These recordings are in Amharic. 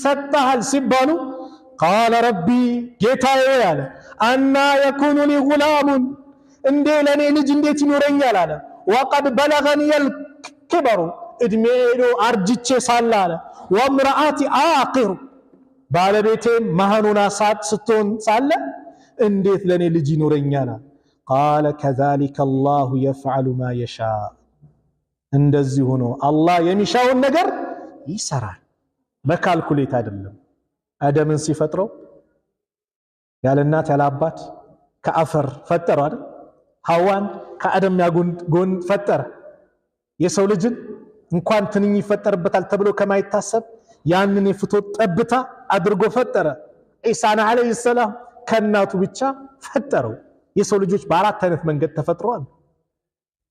ይሰጥሃል ሲባሉ قال رب ጌታዬ አለ أنى يكون لي غلام እንዴ ለእኔ ልጅ እንዴት ይኖረኛል አለ። وقد بلغني الكبر እድሜ ሄዶ አርጅቼ ሳለ አለ። وامرأتي عاقر ባለቤቴም መሃን ሆና ስትሆን ሳለ እንዴት ለእኔ ልጅ ይኖረኛል አለ። قال كذلك الله يفعل ما يشاء እንደዚህ ሆኖ አላህ የሚሻውን ነገር ይሰራል። በ calculate አይደለም። አደምን ሲፈጥረው ያለ እናት ያለ አባት ከአፈር ፈጠረው አይደል? ሐዋን ከአደም ጎን ፈጠረ። የሰው ልጅን እንኳን ትንኝ ይፈጠርበታል ተብሎ ከማይታሰብ ያንን የፍትወት ጠብታ አድርጎ ፈጠረ። ዒሳን ዓለይሂ ሰላም ከእናቱ ብቻ ፈጠረው። የሰው ልጆች በአራት አይነት መንገድ ተፈጥረዋል።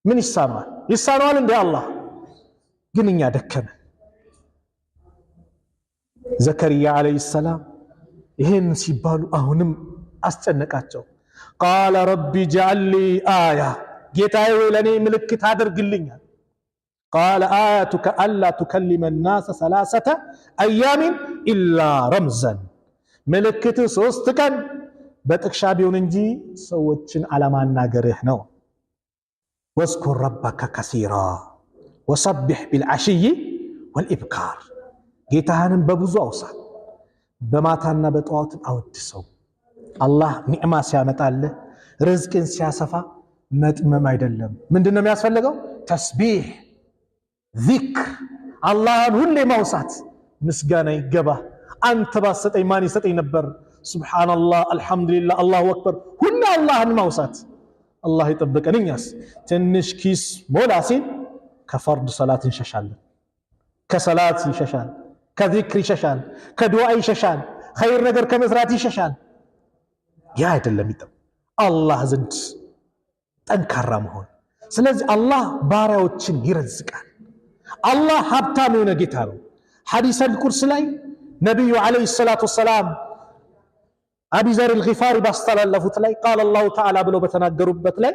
ምን ይሳነዋል? ይሳነዋል እንዴ አላህ? ግን እኛ ደከመ። ዘከርያ ዓለይሂ ሰላም ይሄን ሲባሉ አሁንም አስጨነቃቸው። قال رب اجعل لي آية ጌታዬ ወይ ለእኔ ምልክት አድርግልኛል። قال آيتك ألا تكلم الناس ثلاثة أيام إلا رمزا ምልክት 3 ቀን በጥቅሻ ቢሆን እንጂ ሰዎችን አለማናገርህ ነው። واذكر ربك كثيرا وسبح بالعشي والإبكار ጌታህንም በብዙ አውሳ፣ በማታና በጠዋትም አወድሰው። አላህ ኒዕማ ሲያመጣልህ ርዝቅን ሲያሰፋ መጥመም አይደለም። ምንድን ነው የሚያስፈልገው? ተስቢሕ፣ ዚክር፣ አላህን ሁሌ ማውሳት። ምስጋና ይገባ። አንተ ባትሰጠኝ ማን ይሰጠኝ ነበር? ሱብሓነላህ፣ አልሐምዱሊላህ፣ አላሁ አክበር፣ ሁሌ አላህን ማውሳት። አላህ ይጠብቀን። እኛስ ትንሽ ኪስ ሞላ ሲል ከፈርድ ሰላት እንሸሻለን። ከሰላት ይሸሻል፣ ከዚክር ይሸሻል፣ ከዱዓ ይሸሻል፣ ኸይር ነገር ከመስራት ይሸሻል። ያ አይደለም ይጠብ አላህ ዘንድ ጠንካራ መሆን። ስለዚህ አላህ ባሪያዎችን ይረዝቃል። አላህ ሀብታም የሆነ ጌታ ነው። ሐዲሰል ቁድስ ላይ ነቢዩ ዓለይሂ ሰላቱ ወሰላም አቢዘር አልጊፋሪ ባስተላለፉት ላይ قال الله تعالى ብለው በተናገሩበት ላይ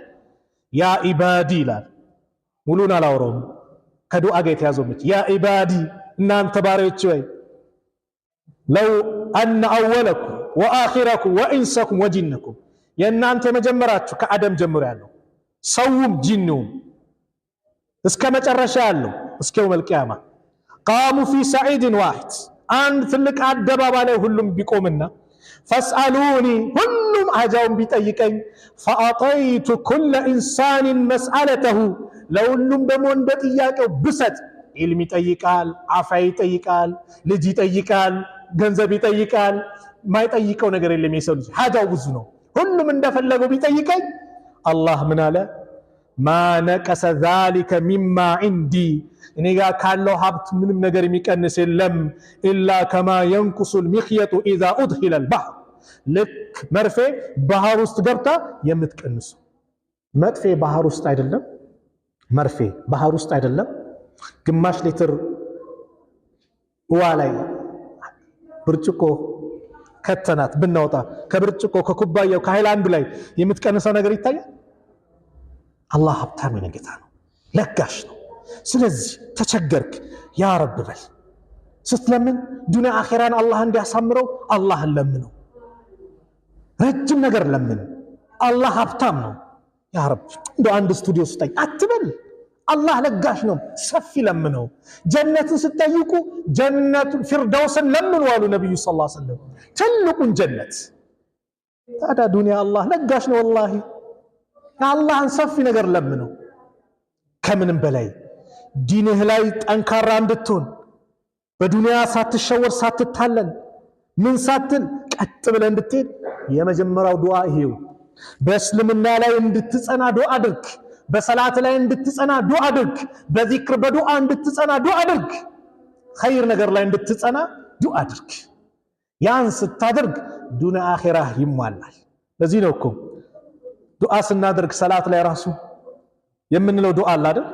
يا عبادي ይላል። ሙሉን አላወራውም፣ ከዱዓ ጋር የተያዘው ምች يا عبادي እናንተ ባሪያዎች ወይ لو أن أولكم وآخركم وإنسكم وجنكم የእናንተ የመጀመሪያችሁ ከአደም ጀምሮ ያለው ሰውም ጂኒውም እስከ መጨረሻ ያለው እስከ يوم القيامة قاموا في صعيد واحد አንድ ትልቅ አደባባይ ላይ ሁሉም ቢቆምና فسألوني ሁሉም ሀጃውን ቢጠይቀኝ فأعطيت كل إنسان مسألته ለሁሉም ደግሞ እንደ ጥያቄው ብሰጥ፣ ዒልም ይጠይቃል፣ ዓፊያ ይጠይቃል፣ ልጅ ይጠይቃል፣ ገንዘብ ይጠይቃል። ማይጠይቀው ነገር የለም። የሰው ልጅ ሀጃው ብዙ ነው። ሁሉም እንደፈለገው ቢጠይቀኝ አላህ ምን አለ? ما نقص ذلك مما عندي እኔ ጋር ካለው ሀብት ምንም ነገር የሚቀንስ የለም። إلا كما ينقص المخيط إذا أدخل البحر ልክ መርፌ ባህር ውስጥ ገብታ የምትቀንሱ። መርፌ ባህር ውስጥ አይደለም፣ መርፌ ባህር ውስጥ አይደለም። ግማሽ ሊትር ውሃ ላይ ብርጭቆ ከተናት ብናወጣ ከብርጭቆ፣ ከኩባያው፣ ከሃይላንዱ ላይ የምትቀንሰው ነገር ይታያል። አላህ ሀብታም የሆነ ጌታ ነው፣ ለጋሽ ነው። ስለዚህ ተቸገርክ፣ ያ ረብ በል። ስትለምን ዱንያ አኼራን አላህ እንዲያሳምረው አላህን ለምነው። ረጅም ነገር ለምን። አላህ ሀብታም ነው። ያ ረብ እንደ አንድ ስቱዲዮ ስጠኝ አትበል። አላህ ለጋሽ ነው፣ ሰፊ ለምነው። ጀነትን ስትጠይቁ ጀነቱን ፊርዳውስን ለምኑ አሉ ነቢዩ ሰለላሁ ዐለይሂ ወሰለም፣ ትልቁን ጀነት። ታዲያ ዱንያ አላህ ለጋሽ ነው። ወላሂ አላህን ሰፊ ነገር ለምነው። ከምንም በላይ ዲንህ ላይ ጠንካራ እንድትሆን፣ በዱንያ ሳትሸወር፣ ሳትታለል፣ ምን ሳትል ቀጥ ብለህ እንድትሄድ የመጀመሪያው ዱዓ ይሄው። በእስልምና ላይ እንድትጸና ዱዓ አድርግ። በሰላት ላይ እንድትጸና ዱዓ አድርግ። በዚክር በዱዓ እንድትጸና ዱዓ አድርግ። ኸይር ነገር ላይ እንድትጸና ዱዓ አድርግ። ያን ስታደርግ ዱንያ አኺራህ ይሟላል። ለዚህ ነው እኮ ዱዓ ስናደርግ ሰላት ላይ ራሱ የምንለው ዱዓ አለ አይደል?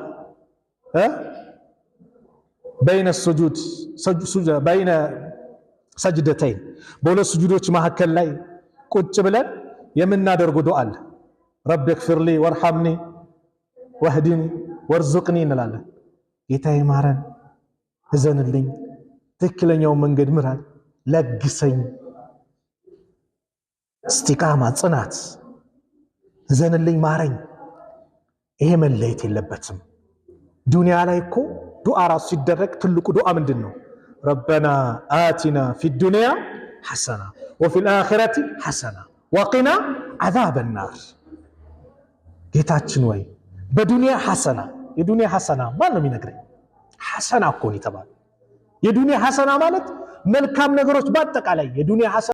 بين السجود بين سجدتين በሁለት ስጁዶች መካከል ላይ ቁጭ ብለን የምናደርገው ዱዓ አለ። رب اغفر لي وارحمني واهدني وارزقني እንላለን። ጌታዬ ማረን፣ እዘንልኝ፣ ትክክለኛውን መንገድ ምራን። ለግሰኝ። እስቲቃማ ጽናት፣ እዘንልኝ፣ ማረኝ። ይሄ መለየት የለበትም። ዱንያ ላይ እኮ ዱዓ ራሱ ሲደረግ ትልቁ ዱዓ ምንድን ነው? ربنا آتنا في الدنيا حسنة وفي الآخرة حسنة وقنا عذاب النار። ጌታችን ወይ በዱንያ ሐሰና፣ የዱንያ ሐሰና ማን ነው የሚነግረኝ? ሐሰና እኮ ነው የተባለው። የዱንያ ሐሰና ማለት መልካም ነገሮች በአጠቃላይ የዱንያ ሐሰና።